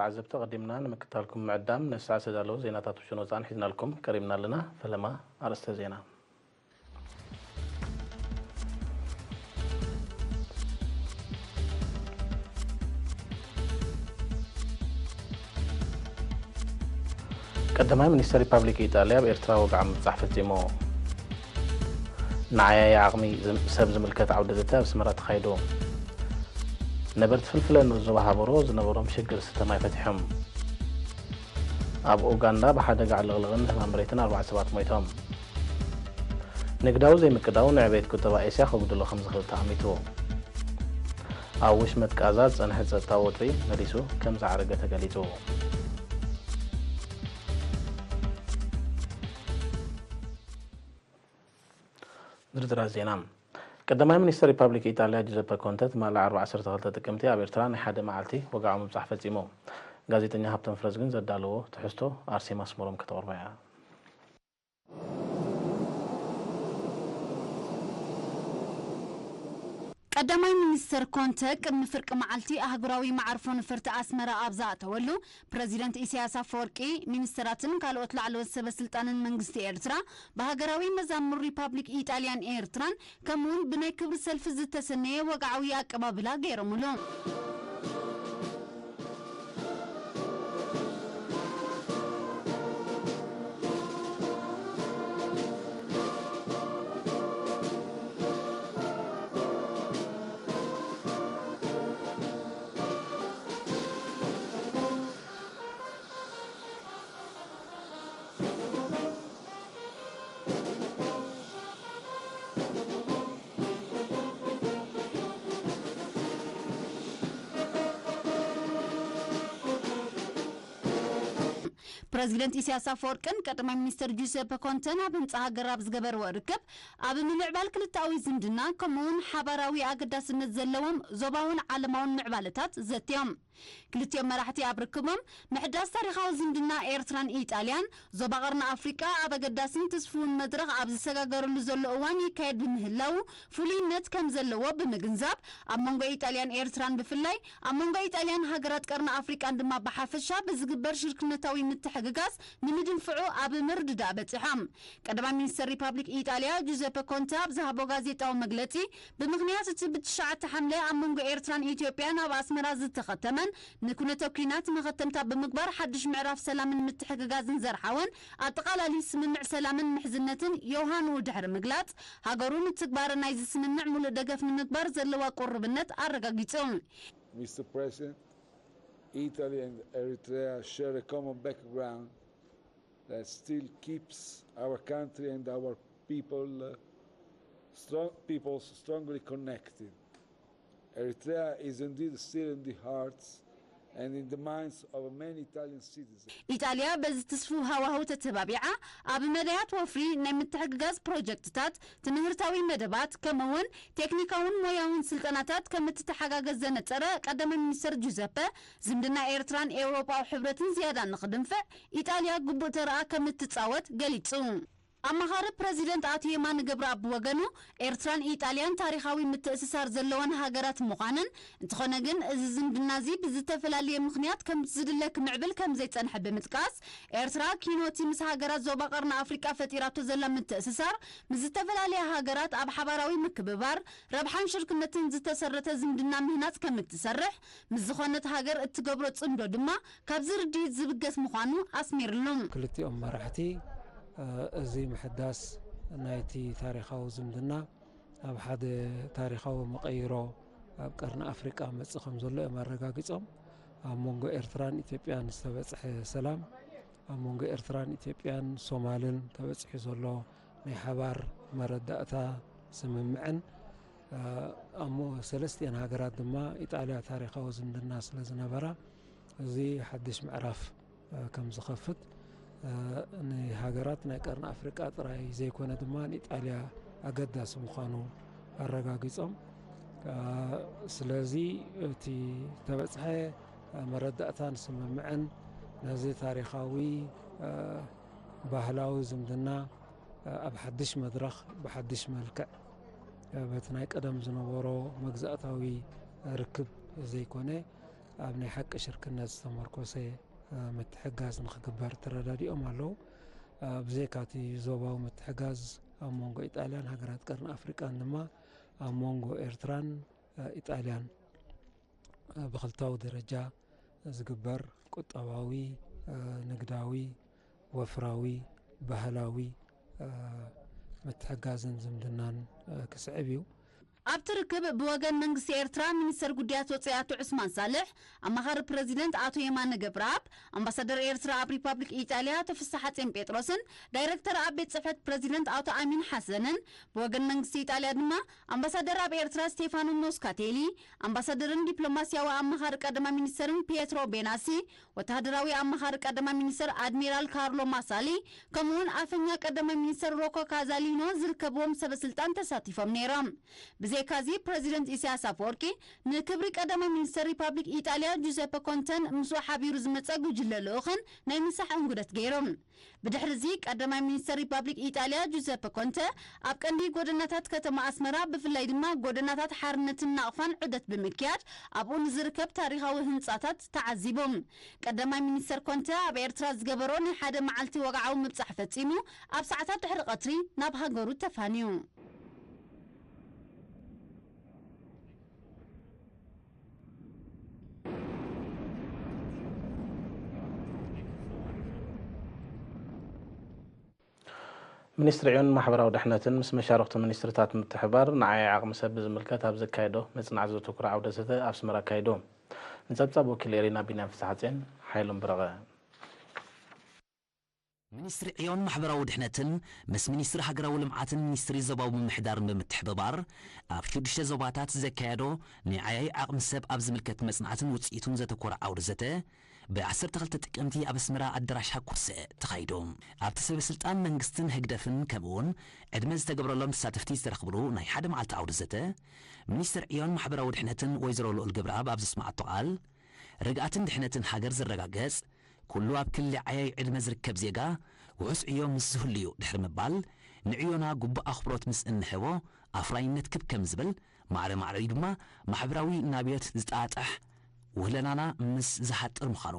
ተዓዘብቲ፣ ኣቐዲምና ንምክታልኩም ምዕዳም ነሳዕ ዝተዳለዉ ዜናታት ውሽን ወጻእን ሒዝናልኩም ቀሪብና ኣለና። ፈለማ ኣርእስተ ዜና። ቀዳማይ ሚኒስተር ሪፓብሊክ ኢጣልያ ኣብ ኤርትራ ወግዓዊ ምብጻሕ ፈጺሙ። ንዓያዪ ዓቕሚ ዝም-፣ ሰብ ዝምልከት ዓውደ ዘተ ኣብ ኣስመራ ተኻይዱ። ነበርቲ ፍልፍለ ንኡስ ዞባ ሃበሮ ዝነበሮም ሽግር ስተ ማይ ፈቲሖም። ኣብ ኡጋንዳ ብሓደጋ ዕልቕልቕን ህማም መሬትን ኣርባዕተ ሰባት ሞይቶም። ንግዳዊ ዘይምቅዳው ንዕቤት ቁጠባ ኤስያ ከጉድሎ ከም ዝኽእል ተኣሚቱ። ኣብ ውሽመጥ ቃዛ ዝጸንሐ ጸጥታዊ ወጥሪ መሊሱ ከም ዝዓረገ ተገሊጹ። ዝርዝራት ዜና። ቀዳማይ ሚኒስተር ሪፓብሊክ ኢጣልያ ጁዘፐ ኮንተ ትማሊ ዓርቢ ዓሰርተ ክልተ ጥቅምቲ ኣብ ኤርትራ ናይ ሓደ መዓልቲ ወግዓዊ ምብጻሕ ፈጺሙ። ጋዜጠኛ ሃብቶም ፍረዝግን ዘዳለዎ ትሕዝቶ ኣርሴማ ኣስመሮም ከተቕርቦ እያ። ቀዳማይ ሚኒስተር ኮንተ ቅድሚ ፍርቂ መዓልቲ ኣህጉራዊ መዓርፎ ነፈርቲ ኣስመራ ኣብ ዝኣተወሉ፣ ፕረዚደንት ኢሳያስ ኣፈወርቂ፣ ሚኒስተራትን ካልኦት ላዕለዎት ሰበ ስልጣንን መንግስቲ ኤርትራ ብሃገራዊ መዛሙር ሪፓብሊክ ኢጣልያን ኤርትራን ከምኡውን ብናይ ክብሪ ሰልፊ ዝተሰነየ ወግዓዊ ኣቀባብላ ገይሮምሉ። ፕረዚደንት ኢሳያስ ኣፈወርቅን ቀዳማይ ሚኒስተር ጁሰፐ ኮንተን ኣብ ህንጻ ሃገር ኣብ ዝገበርዎ ርክብ፣ ኣብ ምምዕባል ክልተኣዊ ዝምድና፣ ከምኡውን ሓባራዊ ኣገዳስነት ዘለዎም ዞባውን ዓለማውን ምዕባለታት ዘትዮም። ክልቲኦም መራሕቲ ኣብ ርክቦም፣ ምሕዳስ ታሪኻዊ ዝምድና ኤርትራን ኢጣልያን፣ ዞባ ቀርኒ ኣፍሪቃ ኣብ ኣገዳስን ትስፉውን መድረኽ ኣብ ዝሰጋገረሉ ዘሎ እዋን ይካየድ ብምህላዉ፣ ፍሉይነት ከም ዘለዎ ብምግንዛብ፣ ኣብ መንጎ ኢጣልያን ኤርትራን ብፍላይ፣ ኣብ መንጎ ኢጣልያን ሃገራት ቀርኒ ኣፍሪቃን ድማ ብሓፈሻ ብዝግበር ሽርክነታዊ ምትሕግጋዝ ንምድንፍዑ ኣብ ምርድዳእ በጺሖም። ቀዳማይ ሚኒስተር ሪፓብሊክ ኢጣልያ ጁዘፐ ኮንተ ኣብ ዝሃቦ ጋዜጣዊ መግለጺ፣ ብምኽንያት እቲ ብትሽዓተ ሓምለ ኣብ መንጎ ኤርትራን ኢትዮጵያን ኣብ ኣስመራ ዝተኸተመን ንኩነተ ኲናት መኸተምታ ብምግባር ሓድሽ ምዕራፍ ሰላምን ምትሕግጋዝን ዘርሓወን ኣጠቓላሊ ስምምዕ ሰላምን ምሕዝነትን ዮሃንኡ ድሕሪ ምግላጽ፣ ሃገሩ ንትግባረ ናይዚ ስምምዕ ሙሉእ ደገፍ ንምግባር ዘለዋ ቁርብነት ኣረጋጊጹ። Mister President, Italy and Eritrea share a common background that still keeps our country and our people, uh, strong, peoples strongly connected. Eritrea is indeed still in the hearts and in the minds of many Italian citizens. ኢጣልያ በዚ ትስፉው ሃዋህው ተተባቢዓ፣ ኣብ መዳያት ወፍሪ ናይ ምትሕግጋዝ ፕሮጀክትታት፣ ትምህርታዊ መደባት፣ ከምኡውን ቴክኒካውን ሞያውን ስልጠናታት ከም እትተሓጋገዝ ዘነጸረ ቀዳማይ ሚኒስተር ጁዘፐ፣ ዝምድና ኤርትራን ኤውሮጳዊ ሕብረትን ዝያዳ ንኽድንፍዕ ኢጣልያ ግቡእ ተረኣ ከም እትጻወት ገሊጹ። ኣማኻሪ ፕረዚደንት ኣቶ የማነ ገብረኣብ ብወገኑ፣ ኤርትራን ኢጣልያን ታሪኻዊ ምትእስሳር ዘለወን ሃገራት ምዃነን፣ እንተኾነ ግን፣ እዚ ዝምድና'ዚ ብዝተፈላለየ ምኽንያት ከም ዝድለ ክምዕብል ከም ዘይጸንሐ ብምጥቃስ፣ ኤርትራ ኪኖቲ ምስ ሃገራት ዞባ ቀርኒ ኣፍሪቃ ፈጢራቶ ዘላ ምትእስሳር፣ ምስ ዝተፈላለያ ሃገራት ኣብ ሓባራዊ ምክብባር፣ ረብሓን ሽርክነትን ዝተሰረተ ዝምድና ምህናጽ ከም እትሰርሕ፣ ምስ ዝኾነት ሃገር እትገብሮ ጽምዶ ድማ ካብዚ ርድኢት ዝብገስ ምዃኑ ኣስሚርሉ። ክልቲኦም መራሕቲ፣ እ፣ እዚ ምሕዳስ ናይቲ ታሪኻዊ ዝምድና ኣብ ሓደ ታሪኻዊ መቐይሮ ኣብ ቀርኒ ኣፍሪቃ መጽእ ከም ዘሎ እዮም ኣረጋጊጾም። ኣብ መንጎ ኤርትራን ኢትዮጵያን ዝተበጽሐ ሰላም፣ ኣብ መንጎ ኤርትራን ኢትዮጵያን ሶማልን ተበጺሑ ዘሎ ናይ ሓባር መረዳእታ ስምምዕን፣ እ፣ ኣብ ሞ-፣ ሰለስቲአን ሃገራት ድማ ኢጣልያ ታሪኻዊ ዝምድና ስለ ዝነበራ፣ እዚ ሓድሽ ምዕራፍ፣ እ፣ ከም ዝኸፍት፣ እ፣ ንሃገራት ናይ ቀርኒ ኣፍሪቃ ጥራይ ዘይኮነ ድማ ንኢጣልያ ኣገዳሲ ምዃኑ ኣረጋጊጾም። እ፣ ስለዚ እቲ ተበጽሐ መረዳእታን ስምምዕን ነዚ ታሪኻዊ፣ እ፣ ባህላዊ ዝምድና፣ እ፣ ኣብ ሓድሽ መድረኽ ብሓድሽ መልክዕ፣ እ፣ በቲ ናይ ቀደም ዝነበሮ መግዛእታዊ ርክብ ዘይኮነ፣ ኣብ ናይ ሓቂ ሽርክነት ዝተመርኮሰ ምትሕጋዝ ንክግበር ተረዳዲኦም ኣለዉ። ብዘይካቲ ዞባዊ ምትሕጋዝ ኣብ መንጎ ኢጣልያን ሃገራት ቀርኒ ኣፍሪቃን ድማ ኣብ መንጎ ኤርትራን ኢጣልያን ብክልታዊ ደረጃ ዝግበር ቁጠባዊ፣ ንግዳዊ፣ ወፍራዊ፣ ባህላዊ ምትሕጋዝን ዝምድናን ክስዕብ እዩ። ኣብቲ ርክብ ብወገን መንግስቲ ኤርትራ ሚኒስተር ጉዳያት ወጻኢ ኣቶ ዑስማን ሳልሕ፣ ኣማኻሪ ፕረዚደንት ኣቶ የማነ ገብረኣብ፣ ኣምባሳደር ኤርትራ ኣብ ሪፓብሊክ ኢጣልያ ኣቶ ፍስሓጽዮን ጴጥሮስን ዳይረክተር ኣብ ቤት ጽሕፈት ፕረዚደንት ኣቶ ኣሚን ሓሰንን፣ ብወገን መንግስቲ ኢጣልያ ድማ ኣምባሳደር ኣብ ኤርትራ ስቴፋኖ ሞስካቴሊ፣ ኣምባሳደርን ዲፕሎማስያዊ ኣማኻሪ ቀዳማይ ሚኒስተርን ፒየትሮ ቤናሲ፣ ወተሃደራዊ ኣማኻሪ ቀዳማይ ሚኒስተር ኣድሚራል ካርሎ ማሳሊ፣ ከምኡውን ኣፈኛ ቀዳማይ ሚኒስተር ሮኮ ካዛሊኖ ዝርከብዎም ሰበ ስልጣን ተሳቲፎም ነይሮም። ብዘይካዚ ፕረዚደንት ኢሳያስ ኣፈወርቂ ንክብሪ ቀዳማይ ሚኒስተር ሪፓብሊክ ኢጣልያ ጁዘፐ ኮንተን ምስኡ ሓቢሩ ዝመጸ ጉጅለ ልኡኽን ናይ ምሳሕ እንጉደት ገይሮም። ብድሕርዚ ቀዳማይ ሚኒስተር ሪፓብሊክ ኢጣልያ ጁዘፐ ኮንተ ኣብ ቀንዲ ጎደናታት ከተማ ኣስመራ ብፍላይ ድማ ጎደናታት ሓርነትን ናቕፋን ዑደት ብምክያድ ኣብኡ ንዝርከብ ታሪኻዊ ህንጻታት ተዓዚቡ። ቀዳማይ ሚኒስተር ኮንተ ኣብ ኤርትራ ዝገበሮ ናይ ሓደ መዓልቲ ወግዓዊ ምብጻሕ ፈጺሙ ኣብ ሰዓታት ድሕሪ ቀትሪ ናብ ሃገሩ ተፋንዩ። ሚኒስትሪ ዕዮን ማሕበራዊ ድሕነትን ምስ መሻርኽቲ ሚኒስትርታት ምትሕብባር ንዓያይ ዓቕሚ ሰብ ብዝምልከት ኣብ ዘካየዶ መጽናዕቲ ዘተኩረ ዓውደ ዘተ ኣብ ኣስመራ ኣካይዱ። ንጸብጻብ ወኪል ኤሪና ቢንያም ፍስሓጽዮን ሓይሎም ብረቐ። ሚኒስትሪ ዕዮን ማሕበራዊ ድሕነትን ምስ ሚኒስትሪ ሃገራዊ ልምዓትን ሚኒስትሪ ዞባዊ ምምሕዳርን ብምትሕብባር ኣብ ሽዱሽተ ዞባታት ዘካየዶ ናይ ዓያይ ዓቕሚ ሰብ ኣብ ዝምልከት መጽናዕትን ውጽኢቱን ዘተኮረ ዓውደ ዘተ ብ ዓሰርተ ክልተ ጥቅምቲ ኣብ ኣስመራ ኣዳራሽ ሃኮሰ ተኻይዱ። ኣብቲ ሰበ ስልጣን መንግስትን ህግደፍን ከምኡ እውን ዕድመ ዝተገብረሎም ተሳተፍቲ ዝተረኽብሉ ናይ ሓደ መዓልቲ ዓውደ ዘተ ሚኒስትር ዕዮን ማሕበራዊ ድሕነትን ወይዘሮ ልኡል ገብረኣብ ኣብ ዘስመዓቶ ቃል ርግኣትን ድሕነትን ሃገር ዝረጋገጽ ኩሉ ኣብ ክሊ ዓያይ ዕድመ ዝርከብ ዜጋ ውሑስ ዕዮ ምስ ዝህሉ'ዩ ድሕሪ ምባል፣ ንዕዮና ግቡእ ኣኽብሮት ምስ እንህቦ ኣፍራይነት ክብ ከም ዝብል፣ ማዕረ ማዕረ'ዩ ድማ ማሕበራዊ ናብዮት ዝጣጣሕ ውህለናና ምስ ዝሃጥር ምዃኑ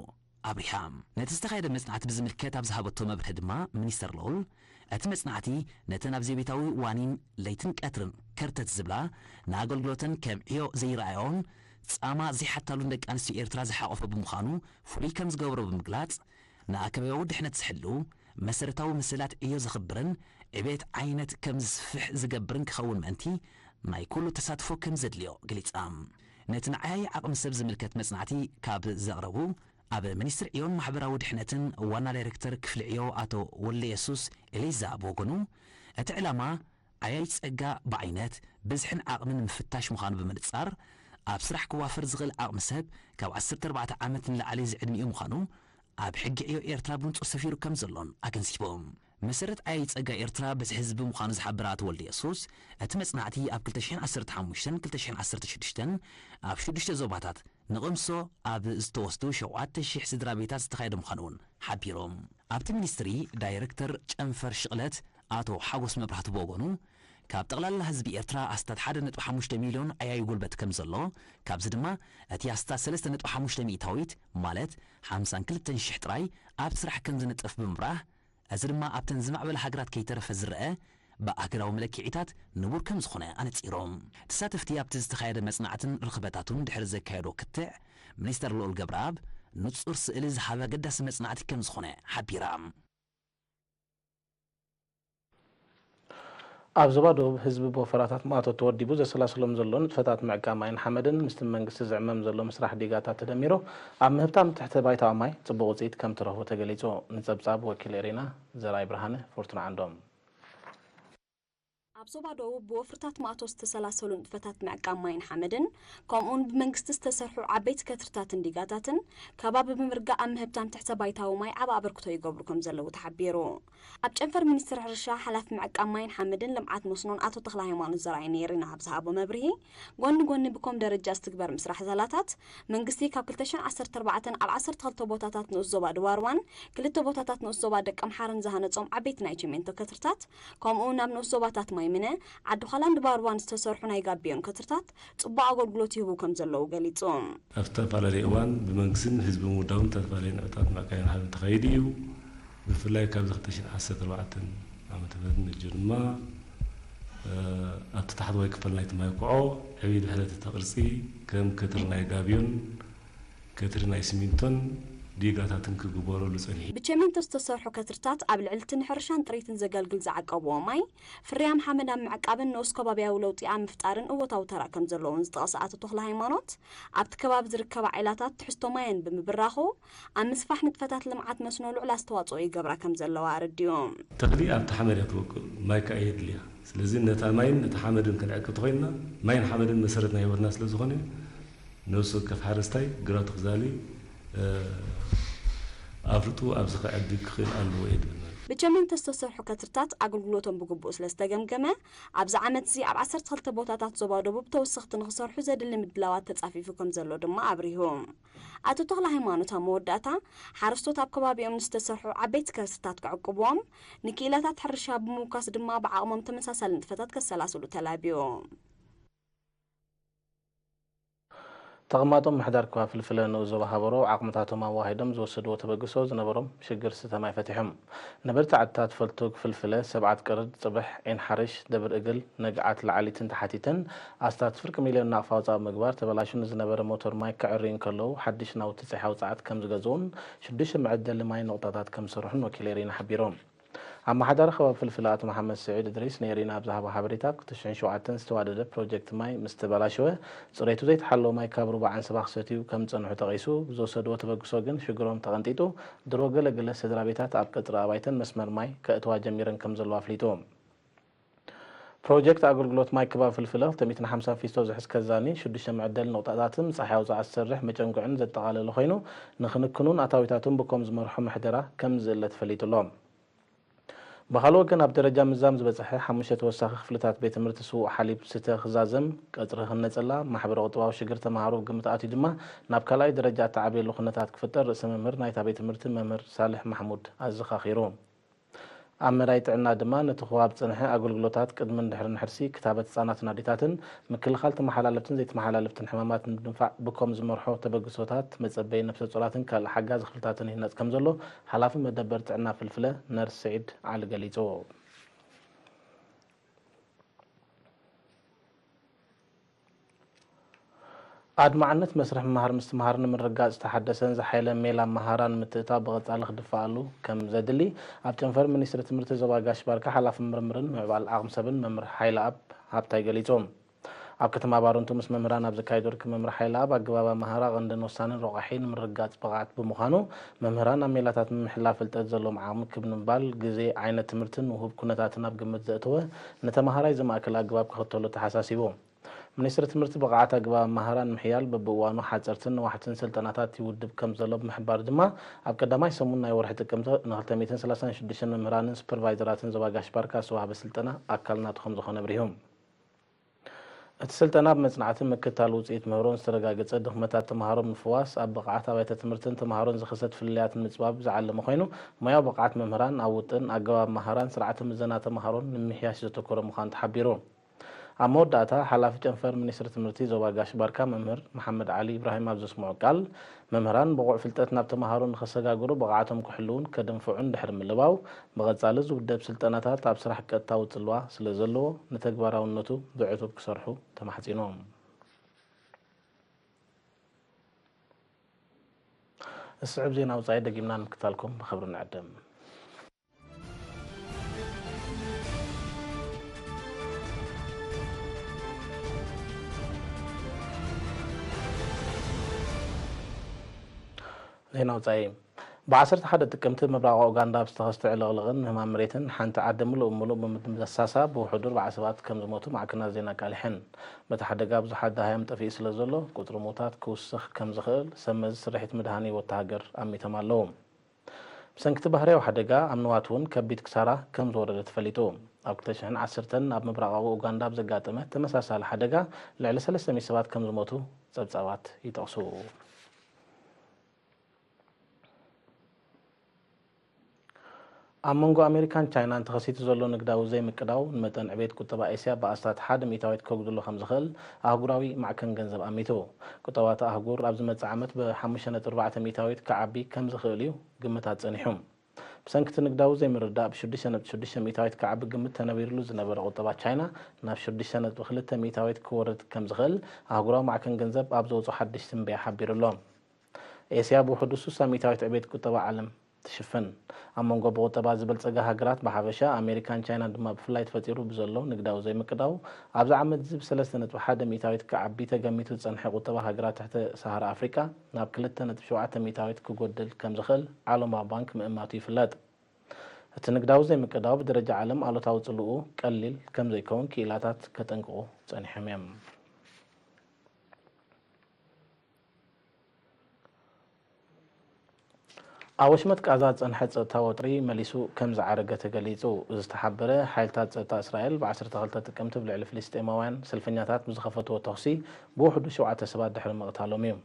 ኣብሪሃ። ነቲ ዝተኻየደ መጽናዕቲ ብዝምልከት ኣብ ዝሃበቶ መብርሂ ድማ ሚኒስተር ልኡል፣ እቲ መጽናዕቲ ነተን ኣብ ዘይቤታዊ ዋኒን ለይትን ቀትርን ከርተት ዝብላ ንኣገልግሎተን ከም ዕዮ ዘይረኣዮን ጻማ ዘይሓታሉን ደቂ ኣንስትዮ ኤርትራ ዝሓቖፈ ብምዃኑ ፍሉይ ከም ዝገብሮ ብምግላጽ፣ ንኣከባብያዊ ድሕነት ዝሕሉ፣ መሰረታዊ መሰላት ዕዮ ዘኽብርን ዕቤት ዓይነት ከም ዝስፍሕ ዝገብርን ክኸውን ምእንቲ ናይ ኩሉ ተሳትፎ ከም ዘድልዮ ገሊጻ። ነቲ ንዓያዪ ዓቕሚ ሰብ ዝምልከት መጽናዕቲ ካብ ዘቕረቡ፣ ኣብ ሚኒስትሪ ዕዮን ማሕበራዊ ድሕነትን ዋና ዳይረክተር ክፍሊ ዕዮ ኣቶ ወልደየሱስ ኤሊዛ ብወገኑ፣ እቲ ዕላማ ዓያዪ ጸጋ ብዓይነት፣ ብዝሕን ዓቕምን ምፍታሽ ምዃኑ ብምንጻር፣ ኣብ ስራሕ ክዋፈር ዝኽእል ዓቕሚ ሰብ ካብ ዓሰርተ ኣርባዕተ ዓመት ንላዕሊ ዝዕድሚኡ ምዃኑ ኣብ ሕጊ ዕዮ ኤርትራ ብንጹር ሰፊሩ ከም ዘሎን ኣገንዚቦም። መሰረት ዓያዪ ጸጋ ኤርትራ ብዝሒ ህዝቢ ምዃኑ ዝሓበረ ኣቶ ወልደየሱስ፣ እቲ መጽናዕቲ ኣብ ክልተ ሽሕን ዓሰርተ ሓሙሽተን ክልተ ሽሕን ዓሰርተ ሽዱሽተን ኣብ ሽዱሽተ ዞባታት ንቕምሶ ኣብ ዝተወስዱ ሸውዓተ ሽሕ ስድራ ቤታት ዝተኻየደ ምዃኑ እውን ሓቢሮም። ኣብቲ ሚኒስትሪ ዳይረክተር ጨንፈር ሽቕለት ኣቶ ሓጎስ መብራህቱ ብወገኑ፣ ካብ ጠቕላላ ህዝቢ ኤርትራ ኣስታት ሓደ ነጥቢ ሓሙሽተ ሚልዮን ዓያዪ ጉልበት ከም ዘሎ፣ ካብዚ ድማ እቲ ኣስታት ሰለስተ ነጥቢ ሓሙሽተ ሚእታዊት ማለት ሓምሳን ክልተን ሽሕ ጥራይ ኣብ ስራሕ ከም ዝንጠፍ ብምብራህ፣ እዚ ድማ ኣብተን ዝማዕበላ ሃገራት ከይተረፈ ዝረኣ ብኣህጉራዊ መለክዒታት ንቡር ከም ዝኾነ ኣነጺሮም። ተሳተፍቲ ኣብቲ ዝተኻየደ መጽናዕትን ርኽበታቱን ድሕሪ ዘካየዶ ክትዕ፣ ሚኒስተር ልኡል ገብረኣብ ንጹር ስእሊ ዝሃበ ኣገዳሲ መጽናዕቲ ከም ዝኾነ ሓቢራ። ኣብ ዞባ ደቡብ ህዝቢ ብወፈራታት ማእቶት ተወዲቡ ዘሰላስሎም ዘሎ ንጥፈታት ምዕቃብ ማይን ሓመድን ምስቲ መንግስቲ ዝዕመም ዘሎ ምስራሕ ዲጋታት ተደሚሩ ኣብ ምህብታም ትሕተ ባይታዊ ማይ ጽቡቕ ውጽኢት ከም ትረኽቡ ተገሊጹ። ንጸብጻብ ወኪል ኤሪና ዘርኣይ ብርሃነ ፎርቱና ዓንዶም። ኣብ ዞባ ደቡብ ብወፍርታት ማእቶት ዝተሰላሰሉ ንጥፈታት ምዕቃብ ማይን ሓመድን ከምኡውን ብመንግስቲ ዝተሰርሑ ዓበይቲ ከትርታትን ዲጋታትን ከባቢ ብምርጋእ ኣብ ምህብታም ትሕተ ባይታዊ ማይ ዓቢ ኣበርክቶ ይገብሩ ከም ዘለዉ ተሓቢሩ። ኣብ ጨንፈር ሚኒስትሪ ሕርሻ ሓላፊ ምዕቃብ ማይን ሓመድን ልምዓት መስኖን ኣቶ ተኽለሃይማኖት ዘርኣይ ነይሪና ኣብ ዝሃቦ መብርሂ፣ ጎኒ ጎኒ ብኮም ደረጃ ዝትግበር ምስራሕ ዛላታት መንግስቲ ካብ ክልተ ሽሕን ዓሰርተ ኣርባዕተን ኣብ ዓሰርተ ክልተ ቦታታት ንኡስ ዞባ ድዋርዋን ክልተ ቦታታት ንኡስ ዞባ ደቀምሓረን ዝሃነጾም ዓበይቲ ናይ ቸሜንቶ ከትርታት ከምኡ ናብ ንኡስ ዞባታት ማይ ዓዲ ዃላን ድባርዋን ዝተሰርሑ ናይ ጋቢዮን ከትርታት ጽቡቕ ኣገልግሎት ይህቡ ከም ዘለዉ ገሊጹ። ኣብ ዝተፈላለየ እዋን ብመንግስትን ህዝቢ ምውዳቡን ዝተፈላለዩ ንዕታት ምዕቃይ ሓበን ተኻይዱ እዩ። ብፍላይ ካብዚ ክልተ ሽሕን ዓሰርተ ኣርባዕተን ዓመተ ምህረት ንእጅ ድማ ኣብቲ ታሕተዋይ ክፋል ናይቲ ማይ ኩዖ ዕብይ ድሕረት እቲ ቅርጺ ከም ከትሪ ናይ ጋብዮን ከትሪ ናይ ሲሚንቶን ዲጋታትን ክግበረሉ ጸኒሑ። ብቸሜንቶ ዝተሰርሑ ከትርታት ኣብ ልዕሊ እቲ ንሕርሻን ጥሪትን ዘገልግል ዝዓቀብዎ ማይ ፍርያም ሓመድ ኣብ ምዕቃብን ንኡስ ከባብያዊ ለውጢ ኣብ ምፍጣርን እወታዊ ተራ ከም ዘለዎን ዝጠቐሰ ኣቶ ተኽለ ሃይማኖት ኣብቲ ከባቢ ዝርከባ ዒላታት ትሕዝቶ ማየን ብምብራኹ ኣብ ምስፋሕ ንጥፈታት ልምዓት መስኖ ልዑል ኣስተዋፅኦ ይገብራ ከም ዘለዋ ኣረዲኡ። ተኽሊ ኣብቲ ሓመድ እያ ትበቁል፣ ማይ ከኣ የድልያ። ስለዚ ነታ ማይን ነቲ ሓመድን ክንዕቅብ ተኾይንና ማይን ሓመድን መሰረት ናይ ህይወትና ስለ ዝኾነ ነብሲ ወከፍ ሓረስታይ ግራቱ ክዛሊ ኣፍልጡ ኣብዚ ከዕቢ ክኽእል ኣለዎ እየ ድብል። ብቸሜንቶ ዝተሰርሑ ከትርታት ኣገልግሎቶም ብግቡእ ስለ ዝተገምገመ ኣብዚ ዓመት እዚ ኣብ ዓሰርተ ክልተ ቦታታት ዞባ ደቡብ ተወሰኽቲ ንኽሰርሑ ዘድሊ ምድላዋት ተጻፊፉ ከም ዘሎ ድማ ኣብሪሁ። ኣቶ ተኽለ ሃይማኖት ኣብ መወዳእታ ሓረስቶት ኣብ ከባቢኦም ንዝተሰርሑ ዓበይቲ ከትርታት ክዕቅብዎም ንክኢላታት ሕርሻ ብምውካስ ድማ ብዓቕሞም ተመሳሳሊ ንጥፈታት ከሰላስሉ ተላብዩ። ተቐማጦ ምምሕዳር ክባ ፍልፍለ ንኡስ ዞባ ሃበሮ ዓቕምታቶም ኣዋሂዶም ዝወሰድዎ ተበግሶ ዝነበሮም ሽግር ስተ ማይ ፈቲሖም። ነበርቲ ዓድታት ፈልቱግ፣ ፍልፍለ፣ ሰብዓት ቅርድ፣ ጽብሕ፣ ዒን ሓርሽ፣ ደብር እግል፣ ነግዓት ላዕሊትን ተሓቲተን ኣስታት ፍርቂ ሚልዮን ናቕፋ ወጻኢ ብምግባር ተበላሹ ንዝነበረ ሞቶር ማይ ከዕርዩ እንከለዉ ሓድሽ ናውቲ ጸሓይ ኣውጽኣት ከም ዝገዝኡን ሽዱሽተ መዐደሊ ማይ ነቑጣታት ከም ዝሰርሑን ወኪል ኤሪና ሓቢሮም። ኣመሓዳሪ ከባቢ ፍልፍለ ኣቶ መሓመድ ስዒድ እድሪስ ንኤሪና ኣብ ዝሃቦ ሓበሬታ፣ ኣብ ክልተ ሽሕን ሸውዓተን ዝተዋደደ ፕሮጀክት ማይ ምስ ተበላሸወ፣ ጽሬቱ ዘይተሓለወ ማይ ካብ ሩባ ዓንሰባ ክሰትዩ ከም ዝጸንሑ ጠቒሱ፣ ብዝወሰድዎ ተበግሶ ግን ሽግሮም ተቐንጢጡ፣ ድሮ ገለ ገለ ስድራ ቤታት ኣብ ቀጽሪ ኣባይተን መስመር ማይ ከእትዋ ጀሚረን ከም ዘለዋ ኣፍሊጡ። ፕሮጀክት ኣገልግሎት ማይ ከባቢ ፍልፍለ ክልተ ሚእትን ሓምሳን ፊስቶ ዝሕዝ ከዛኒ፣ ሽዱሽተ መዐደሊ ነቑጣታትን ጸሓይ ኣውጽኣት ዝሰርሕ መጨንጉዕን ዘጠቓለለ ኮይኑ፣ ንክንክኑን ኣታዊታቱን ብኮም ዝመርሖ ምሕደራ ከም ዝእለ ተፈሊጡ ኣሎ። ብኻልእ ወገን ኣብ ደረጃ ምዛም ዝበጽሐ ሓሙሽተ ተወሳኺ ክፍልታት ቤት ትምህርቲ ስዉእ ሓሊብ ስተ ክዛዘም፣ ቀጽሪ ክህነጸላ፣ ማሕበረ ቁጠባዊ ሽግር ተመሃሮ ኣብ ግምት ኣትዩ ድማ ናብ ካልኣይ ደረጃ እተዓብየሉ ኩነታት ክፍጠር ርእሰ መምህር ናይታ ቤት ትምህርቲ መምህር ሳልሕ ማሕሙድ ኣዘኻኺሩ። ኣብ መዳይ ጥዕና ድማ ነቲ ክወሃብ ዝጸንሐ ኣገልግሎታት ቅድምን ድሕርን ሕርሲ፣ ክታበት ህጻናትን ኣዴታትን፣ ምክልኻል ተመሓላለፍትን ዘይተመሓላለፍትን ሕማማት ንምድንፋዕ ብኮም ዝመርሖ ተበግሶታት መጸበዪ ነፍሰ ጾራትን ካልእ ሓጋዚ ክፍልታትን ይህነጽ ከም ዘሎ ሓላፊ መደበር ጥዕና ፍልፍለ ነርስ ስዒድ ዓሊ ገሊጹ። ኣድማዕነት መስርሕ ምምሃር ምስትምሃር ንምርግጋጽ ዝተሓደሰን ዝሓየለን ሜላ ኣመሃህራ ንምትእትታው ብቐጻሊ ክድፋኣሉ ከም ዘድሊ ኣብ ጨንፈር ሚኒስትሪ ትምህርቲ ዞባ ጋሽ ባርካ ሓላፊ ምርምርን ምዕባል ዓቕሚ ሰብን መምህር ሓይለኣብ ሃብታይ ገሊጹ። ኣብ ከተማ ባረንቱ ምስ መምህራን ኣብ ዘካየዶ ርክብ መምህር ሓይለኣብ ኣገባብ ኣመሃህራ ቀንድን ወሳንን ረቋሒ ንምርግጋጽ ብቕዓት ብምዃኑ መምህራን ኣብ ሜላታት ምምሕላፍ ፍልጠት ዘለዎም ዓቕሚ ክብ ንምባል ግዜ፣ ዓይነት ትምህርትን ውሁብ ኩነታትን ኣብ ግምት ዘእተወ ንተመሃራይ ዘማእከለ ኣገባብ ክኽተሉ ተሓሳሲቡ። ሚኒስትሪ ትምህርቲ ብቕዓት ኣገባብ ኣመሃህራ ንምሕያል በብእዋኑ ሓፀርትን ነዋሕትን ስልጠናታት ይውድብ ከም ዘሎ ብምሕባር ድማ ኣብ ቀዳማይ ሰሙን ናይ ወርሒ ጥቅምቲ ን ክልተ ሚእትን ሰላሳን ሽዱሽተን መምህራንን ሱፐርቫይዘራትን ዞባ ጋሽ ባርካ ዝተዋህበ ስልጠና ኣካል ናቱ ከም ዝኾነ ኣብሪሁ። እቲ ስልጠና ብመፅናዕቲ ምክትታል ውፅኢት ምህሮን ዝተረጋገፀ ድኽመታት ተምሃሮ ብምፍዋስ ኣብ ብቕዓት ኣብያተ ትምህርትን ተምሃሮን ዝኽሰት ፍልልያት ንምፅባብ ዝዓለመ ኮይኑ ሞያዊ ብቕዓት መምህራን ኣብ ውጥን፣ ኣገባብ ኣመሃህራን ስርዓተ ምዘና ተምሃሮን ንምምሕያሽ ዘተኮረ ምዃኑ ተሓቢሩ። ኣብ መወዳእታ ሓላፊ ጨንፈር ሚኒስትሪ ትምህርቲ ዞባ ጋሽ ባርካ መምህር መሓመድ ዓሊ ኢብራሂም ኣብ ዘስምዖ ቃል፣ መምህራን ብቑዕ ፍልጠት ናብ ተምሃሮ ንኸሰጋግሩ ብቕዓቶም ክሕልዉን ከድንፍዑን ድሕሪ ምልባው፣ ብቐጻሊ ዝውደብ ስልጠናታት ኣብ ስራሕ ቀጥታዊ ጽልዋ ስለ ዘለዎ ንተግባራውነቱ ብዕቱብ ክሰርሑ ተማሕጺኑ። ዝስዕብ ዜና ወጻኢ ደጊምና ንምክታልኩም ብኽብሪ ንዕድም። ዜና ወጻኢ። ብ ዓሰርተ ሓደ ጥቅምቲ ምብራቕ ኡጋንዳ ኣብ ዝተኸስተ ዕልቕልቕን ምህማን መሬትን ሓንቲ ዓዲ ምሉእ ብምሉእ ብምድምሳሳ ብውሑዱ ኣርባዓ ሰባት ከም ዝሞቱ ማዕከናት ዜና ኣቃሊሐን። በቲ ሓደጋ ብዙሓት ደሃዮም ጠፊኡ ስለ ዘሎ ቁጽሪ ምዉታት ክውስኽ ከም ዝኽእል ሰብ መዚ ስርሒት ምድሓን ህይወት እታ ሃገር ኣሚቶም ኣለዉ። ብሰንኪ እቲ ባህርያዊ ሓደጋ ኣብ ንዋት እውን ከቢድ ክሳራ ከም ዝወረደ ተፈሊጡ። ኣብ ክልተ ሽሕን ዓሰርተን ኣብ ምብራቓዊ ኡጋንዳ ኣብ ዘጋጠመ ተመሳሳሊ ሓደጋ ልዕሊ ሰለስተ ሚእቲ ሰባት ከም ዝሞቱ ጸብጻባት ይጠቕሱ። ኣብ መንጎ ኣሜሪካን ቻይናን ተኸሲቱ ዘሎ ንግዳዊ ዘይምቅዳው ንመጠን ዕቤት ቁጠባ ኤስያ ብኣስታት ሓደ ሚእታዊት ከጉድሎ ከም ዝኽእል ኣህጉራዊ ማዕከን ገንዘብ ኣሚቱ። ቁጠባ እታ ኣህጉር ኣብ ዝመጽእ ዓመት ብ ሓሙሽተ ነጥቢ ኣርባዕተ ሚእታዊት ክዓቢ ከም ዝኽእል እዩ ግምታት ጸኒሑ። ብሰንኪ እቲ ንግዳዊ ዘይምርድዳእ ብ ሽዱሽተ ነጥቢ ሽዱሽተ ሚእታዊት ክዓቢ ግምት ተነቢርሉ ዝነበረ ቁጠባ ቻይና ናብ ሽዱሽተ ነጥቢ ክልተ ሚእታዊት ክወርድ ከም ዝኽእል ኣህጉራዊ ማዕከን ገንዘብ ኣብ ዘውፅኦ ሓድሽ ትንበያ ሓቢሩ ኣሎ። ኤስያ ብውሕዱ ስሳ ሚእታዊት ዕቤት ቁጠባ ዓለም ትሽፍን። ኣብ መንጎ ብቁጠባ ዝበልጸጋ ሃገራት ብሓፈሻ፣ ኣሜሪካን ቻይናን ድማ ብፍላይ ተፈጢሩ ብዘሎ ንግዳዊ ዘይምቅዳው፣ ኣብዚ ዓመት እዚ ብ ሰለስተ ነጥቢ ሓደ ሚእታዊት ክዓቢ ተገሚቱ ዝጸንሐ ቁጠባ ሃገራት ትሕተ ሰሃራ ኣፍሪቃ ናብ ክልተ ነጥቢ ሸውዓተ ሚእታዊት ክጎድል ከም ዝኽእል ዓለማዊ ባንክ ምእማቱ ይፍለጥ። እቲ ንግዳዊ ዘይምቅዳው ብደረጃ ዓለም ኣሉታዊ ጽልኡ ቀሊል ከም ዘይከውን ክኢላታት ከጠንቅቑ ጸኒሖም እዮም። ኣብ ወሽመጥ ቃዛ ዝጸንሐ ጸጥታ ወጥሪ መሊሱ ከም ዝዓረገ ተገሊጹ። ዝተሓበረ ሓይልታት ጸጥታ እስራኤል ብ ዓሰርተ ክልተ ጥቅምቲ ኣብ ልዕሊ ፍልስጤማውያን ሰልፈኛታት ብዝኸፈትዎ ተኹሲ ብውሕዱ ሸውዓተ ሰባት ድሕሪ ምቕታሎም እዩ።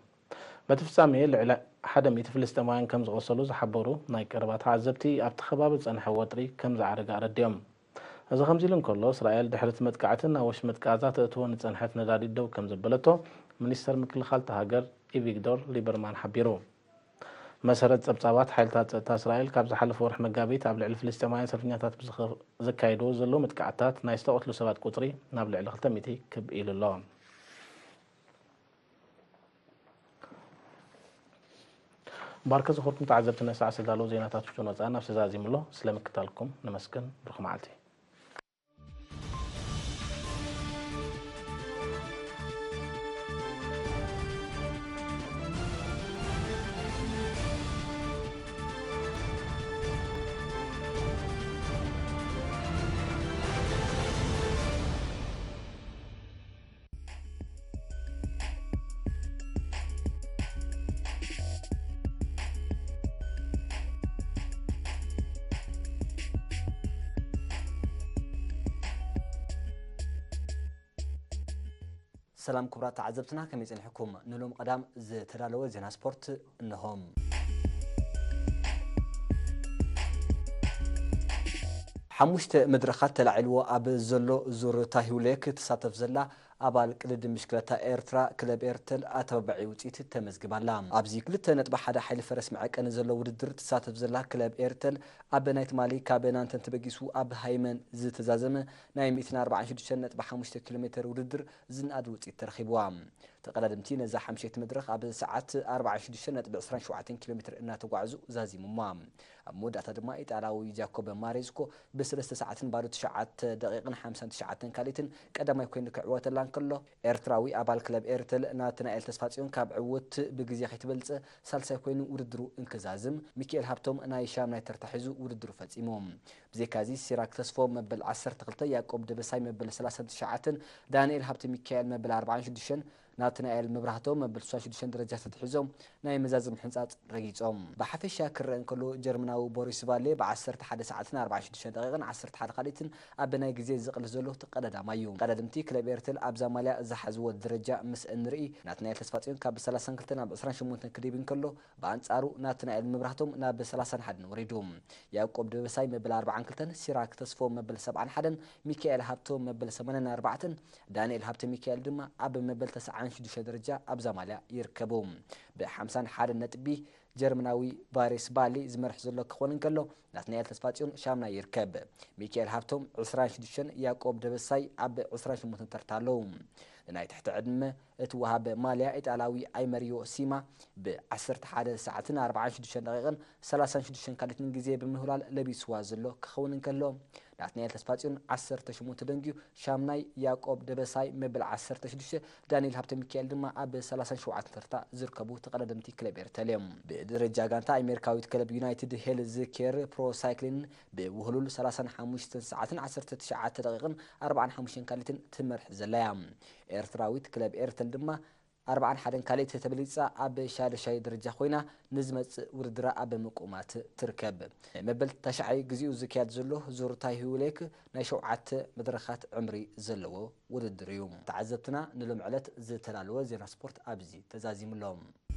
በቲ ፍጻሜ ልዕሊ ሓደ ሚእቲ ፍልስጤማውያን ከም ዝቖሰሉ ዝሓበሩ ናይ ቀረባ ተዓዘብቲ፣ ኣብቲ ከባቢ ዝጸንሐ ወጥሪ ከም ዝዓረገ ኣረዲኦም። እዚ ከምዚ ኢሉ እንከሎ፣ እስራኤል ድሕሪ እቲ መጥቃዕቲ ናብ ወሽመጥ ቃዛ ተእትዎ ንጸንሐት ነዳዲ ደው ከም ዘበለቶ ሚኒስተር ምክልኻል እታ ሃገር ኢቪግዶር ሊበርማን ሓቢሩ። መሰረት ጸብጻባት፣ ሓይልታት ጸጥታ እስራኤል ካብ ዝሓለፈ ወርሒ መጋቢት ኣብ ልዕሊ ፍልስጤማውያን ሰልፈኛታት ብዝኸ-፣ ዘካየድዎ ዘለዉ መጥቃዕትታት ናይ ዝተቐትሉ ሰባት ቁጽሪ ናብ ልዕሊ ክልተ ሚእቲ ክብ ኢሉ ኣሎ። ባርከ ዝኸርኩም ተዓዘብቲ ነሳዕ ዝተዳለዉ ዜናታት ውሽጥን ወጻእን ኣብ ዝተዛዚሙ ኣሎ። ስለ ምክታልኩም ነመስግን። ብሩኽ መዓልቲ። ሰላም ክቡራት ተዓዘብትና፣ ከመይ ጸኒሕኩም? ንሎም ቀዳም ዝተዳለወ ዜና ስፖርት እንሆም። ሓሙሽተ መድረኻት ተላዒልዎ ኣብ ዘሎ ዙር ታሂውሌክ ትሳተፍ ዘላ ኣባል ቅድድም ብሽክለታ ኤርትራ ክለብ ኤርተል ኣተባባዒ ውጽኢት ተመዝግባ ኣላ። ኣብዚ ክልተ ነጥቢ ሓደ ሓይሊ ፈረስ መዐቀኒ ዘሎ ውድድር ትሳተፍ ዘላ ክለብ ኤርተል ኣብ ናይ ትማሊ ካብ ናንተን ተበጊሱ ኣብ ሃይመን ዝተዛዘመ ናይ ሚእትን ኣርባዓን ሽዱሽተ ነጥቢ ሓሙሽተ ኪሎ ሜተር ውድድር ዝነኣድ ውጽኢት ተረኺብዋ። ተቐዳደምቲ ነዛ ሓምሸይቲ መድረኽ ኣብ ሰዓት ኣርባዓን ሽዱሽተ ነጥቢ ዕስራን ሸውዓተን ኪሎ ሜተር እናተጓዕዙ ዛዚሞማ። ኣብ መወዳእታ ድማ ኢጣልያዊ ጃኮበ ማሬዝኮ ብሰለስተ ሰዓትን ባዶ ትሽዓተ ደቂቕን ሓምሳን ትሽዓተን ካልኢትን ቀዳማይ ኮይኑ ክዕወተላ እንከሎ፣ ኤርትራዊ ኣባል ክለብ ኤርተል ናትናኤል ተስፋጽዮን ካብ ዕውት ብግዜ ከይትበልጽ ሳልሳይ ኮይኑ ውድድሩ እንክዛዝም፣ ሚኪኤል ሃብቶም ናይ ሻምናይ ተርታ ሒዙ ውድድሩ ፈጺሙ። ብዘይካዚ ሲራክ ተስፎ መበል ዓሰርተ ክልተ፣ ያዕቆብ ደበሳይ መበል ሰላሳን ትሽዓተን፣ ዳንኤል ሃብተ ሚካኤል መበል ኣርባዓን ሽዱሽተን፣ ናትናኤል መብራህቶም መበል ስሳን ሽዱሽተን ደረጃታት ሒዞም ናይ መዛዘሚ ሕንጻጽ ረጊጾም። ብሓፈሻ ክረአ እንከሎ፣ ጀርመናዊ ቦሪስ ቫሌ ብ ዓሰርተ ሓደ ሰዓትን ኣርባዓን ሽዱሽተን ደቂቕን ዓሰርተ ሓደ ካልኢትን ኣብ ናይ ግዜ ዝቕልስ ዘሎ ተቐዳዳማይ እዩ። ቀዳድምቲ ክለብ ኤርተል ኣብዛ ማልያ ዝሓዝዎ ደረጃ ምስ እንርኢ፣ ናትናኤል ተስፋጽዮን ካብ ሰላሳን ክልተን ናብ ዕስራን ሸሞንተን ክድይብ እንከሎ፣ ብኣንጻሩ ናትናኤል መብራህቶም ናብ ሰላሳን ሓደን ወሪዱ። ያዕቆብ ደበሳይ መበል ኣርባዓን ክልተን፣ ሲራክ ተስፎ መበል ሰብዓን ሓደን፣ ሚካኤል ሃብቶም መበል ሰማንያን ኣርባዕተን፣ ዳንኤል ሃብተ ሚካኤል ድማ ኣብ መበል ተስዓን ሽዱሽተ ደረጃ ኣብዛ ማልያ ይርከቡ። ብ ሓምሳን ሓደን ነጥቢ ጀርመናዊ ቫሬስ ባሊ ዝመርሕ ዘሎ ክኾን እንከሎ፣ ናትናኤል ተስፋጽዮን ሻምናይ ይርከብ። ሚካኤል ሃብቶም ዕስራን ሽዱሽተን፣ ያዕቆብ ደበሳይ ኣብ ዕስራን ሸሞንተን ተርታ ኣለዉ። ንናይ ትሕቲ ዕድመ እትወሃብ ማልያ ኢጣልያዊ ኣይመሪዮ ሲማ ብ ዓሰርተ ሓደ ሰዓትን ኣርባዓን ሽዱሽተን ደቂቕን ሰላሳን ሽዱሽተን ካልኢትን ግዜ ብምህላል ለቢስዋ ዘሎ ክኸውን እንከሎ፣ ናትናኤል ተስፋጽዮን ዓሰርተ ሸሞንተ ደንጊዩ ሻምናይ፣ ያዕቆብ ደበሳይ መበል ዓሰርተ ሽዱሽተ፣ ዳንኤል ሃብተ ሚካኤል ድማ ኣብ ሰላሳን ሸውዓተን ተርታ ዝርከቡ ተቐዳደምቲ ክለብ ኤርተል እዮም። ብደረጃ ጋንታ ኣሜሪካዊት ክለብ ዩናይትድ ሄልዝ ኬር ፕሮ ሳይክሊን ብውህሉል ሰላሳን ሓሙሽተን ሰዓትን ዓሰርተ ትሽዓተ ደቂቕን ኣርባዓን ሓሙሽተን ካልኢትን ትመርሕ ዘላ እያ። ኤርትራዊት ክለብ ኤርተል ድማ ኣርባዓን ሓደን ካልኢት ተበሊጻ ኣብ ሻድሻይ ደረጃ ኮይና ንዝመጽእ ውድድራ ኣብ ምቁማት ትርከብ። መበል ታሽዓይ ግዜኡ ዝካየድ ዘሎ ዙር ታሂውሌክ ናይ ሸውዓተ መድረኻት ዕምሪ ዘለዎ ውድድር እዩ። ተዓዘብትና ንሎም ዕለት ዝተዳለወ ዜና ስፖርት ኣብዚ ተዛዚሙ ኣሎ።